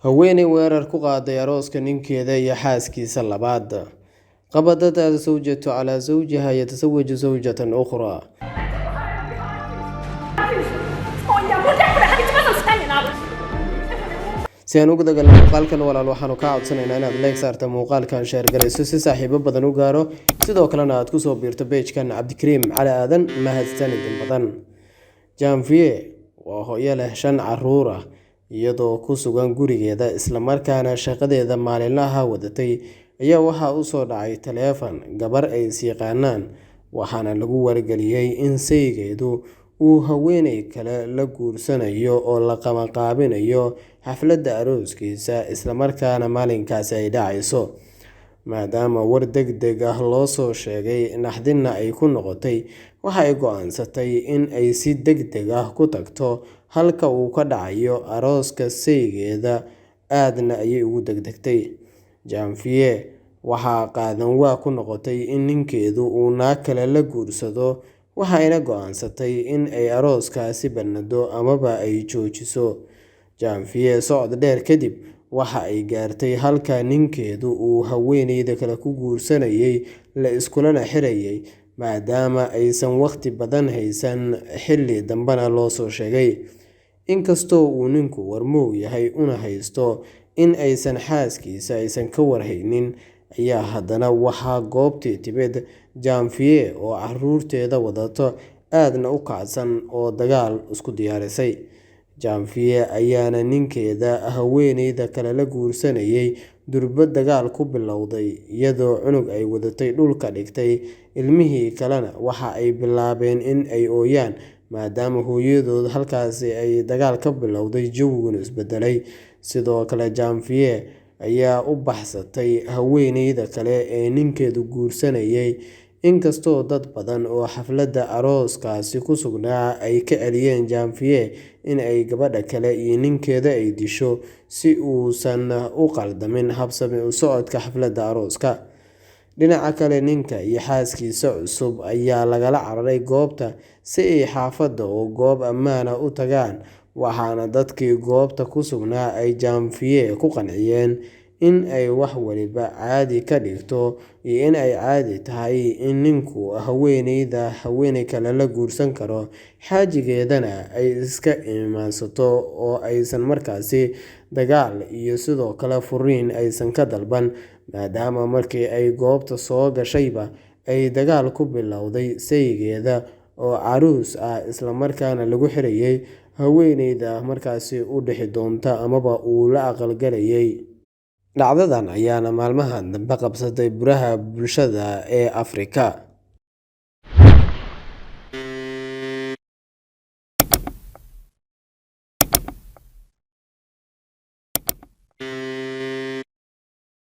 Haweeney weerar ku qaaday arooska ninkeeda iyo xaaskiisa labaad. قبضت الزوجة على زوجها يتزوج زوجة أخرى. Oya, mundekure, hari ikibazo mfitanye nawe. Si aan ugu dagalno muuqaalkan, walaal, waxaanu kaa codsanaynaa inaad like saarta muuqaalkan, share garayso si saaxiibo badan u gaaro, sidoo kalena aad kusoo biirto page-kan Cabdikariim Cali Aadan. Mahadsanid in badan. Janvier waa hooyo leh shan caruur ah. Iyadoo ku sugan gurigeeda islamarkaana shaqadeeda maalinlaha wadatay ayaa waxaa usoo dhacay taleefan gabar ay is yaqaanaan, waxaana lagu wargeliyey in saygeedu uu haweeney kale la guursanayo oo la qabanqaabinayo xafladda arooskiisa, islamarkaana maalinkaasi ay dhacayso. Maadaama war deg deg ah loo soo sheegay, naxdinna ay ku noqotay, waxa ay go-aansatay in ay si deg deg ah ku tagto halka uu ka dhacayo arooska saygeeda. Aadna ayay ugu degdegtay. Janvier waxaa qaadan waa ku noqotay in ninkeedu uu naag kale la guursado, waxayna go-aansatay in ay arooskaasi banado amaba ay joojiso. Janvier socod dheer kadib waxa ay gaartay halka ninkeedu uu haweeneyda kale ku guursanayay, la iskulana xirayay. Maadaama aysan waqti badan haysan, xilli dambena loo soo sheegay, inkastoo uu ninku warmoog yahay una haysto in aysan xaaskiisa aysan ka warhaynin, ayaa haddana waxaa goobtii timid Janvier oo caruurteeda wadato, aadna u kacsan oo dagaal isku diyaarisay. Janvier ayaana ninkeeda haweeneyda kale la guursanayay durba dagaal ku bilowday, iyadoo cunug ay wadatay dhulka dhigtay. Ilmihii kalena waxa ay bilaabeen in ay ooyaan maadaama hooyadood halkaasi ay dagaal ka bilowday, jawiguna isbedelay. Sidoo kale Janvier ayaa u baxsatay haweeneyda kale ee ninkeedu guursanayay, inkastoo dad badan oo xafladda arooskaasi ku sugnaa ay ka celiyeen Janvier in ay gabadha kale iyo ninkeeda ay disho si uusan u qaldamin habsami u socodka xafladda arooska. Dhinaca kale, ninka iyo xaaskiisa cusub ayaa lagala cararay goobta si ay xaafadda oo goob ammaana u tagaan, waxaana dadkii goobta ku sugnaa ay Janvier ku qanciyeen in ay wax waliba caadi ka dhigto iyo in ay caadi tahay in ninku haweeneyda haweeney kale la guursan karo, xaajigeedana ay iska imaansato oo aysan markaasi dagaal iyo sidoo kale furiin aysan ka dalban, maadaama markii ay goobta soo gashayba ay dagaal ku bilowday saygeeda oo caruus ah, islamarkaana lagu xirayay haweeneyda markaasi u dhixi doonta amaba uu la aqalgalayay. Dhacdadan ayaana maalmahan dambe qabsatay baraha bulshada ee Afrika.